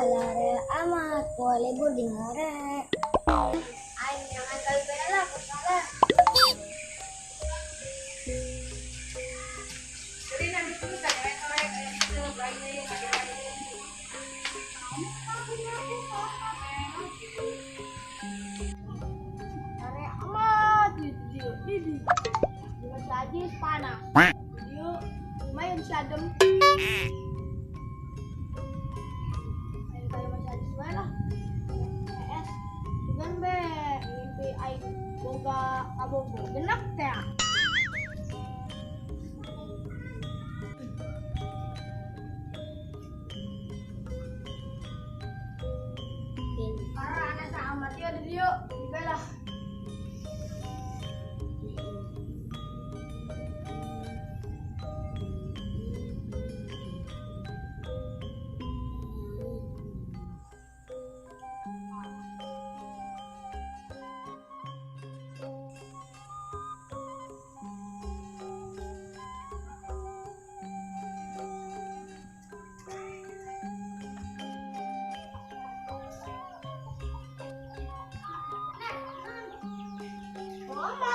Lare amat, poe libur di ngore. Aing jangan kali beda lah, salah. Lare amat di di. Di panas. Yuk, main si adem. Main kayu masih ada sesuai lah. PS, dengan be, mimpi aing boga kabogo genak teh. Karena anak sama dia di dia, lah.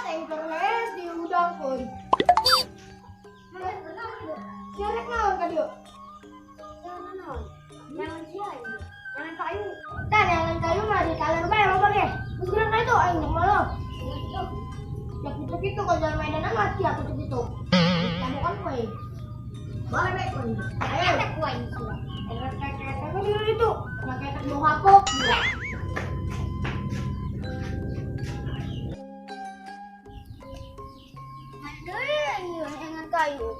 Internet diundang pun. Siarek naon ka dieu? Jangan naon. Jangan sia ini. Jangan kayu. Tah, jangan kayu mah di kaler bae loba ge. Geus kurang ka itu aing mah lo. Ya kitu-kitu kalau jalan medanan mah sia kitu-kitu. Kamu kan koe. Boleh bae koe. Ayo ketek koe sia. Ketek di ditu. Nah ketek nu hapok. Kayu.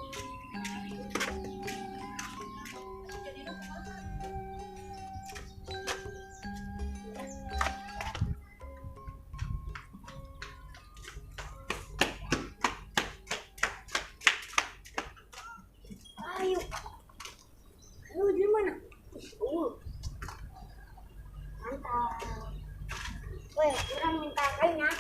Ayo. Ayo di mana? Mantap. Weh, kurang minta kayunya.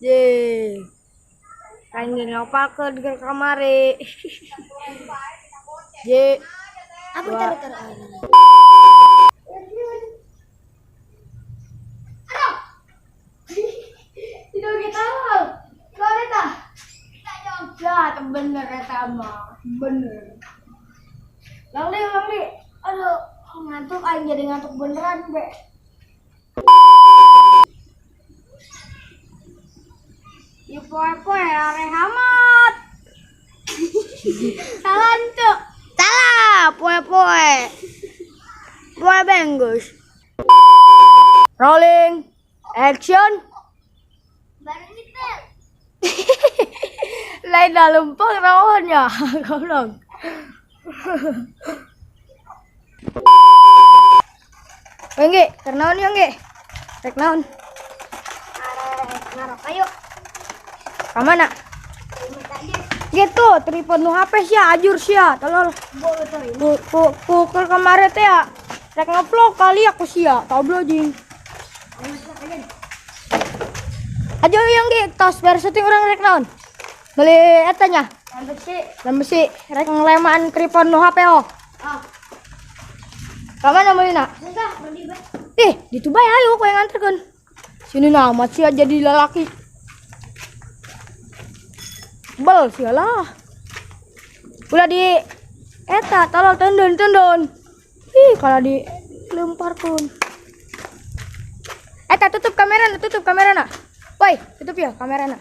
Ye. Kain ngopalkeun ke kamari. Ye. Apa taruh taruh. Aduh. Tidak kita. Kau eta. Ya, bener eta mah. Bener. Langli, langli. Aduh, ngantuk aing jadi ngantuk beneran, be. Ya poe-poe rehamat. Salah tuh. Salah, poe-poe. Poe benggus. Rolling, action. Bareng nyetel. Lain dah lempeng rawonnya, goblok. Engge, kernaon ya engge? Rek naon? Arek ngarok ayo. Ka mana? Gitu, tripod nu HP sia, ajur sia, tolol. Ku ku ke kamari teh ya. Rek ngevlog kali aku sia, tablo jing. Ajo yang ge tos beres syuting urang rek naon? Beli eta nya. Lem besi. Lem besi, rek ngelemaan tripod nu HP oh. Ah. Ka mana meulina? Enggak, beli bae. Ih, ditu bae ayo ku yang nganterkeun. Sini nah amat sia jadi lalaki. Bel sialah. Ulah di eta tolol tendon tendon. Ih, kalau di lemparkeun. Eta tutup kamera, tutup kamera na. Woi, tutup ya kamera na.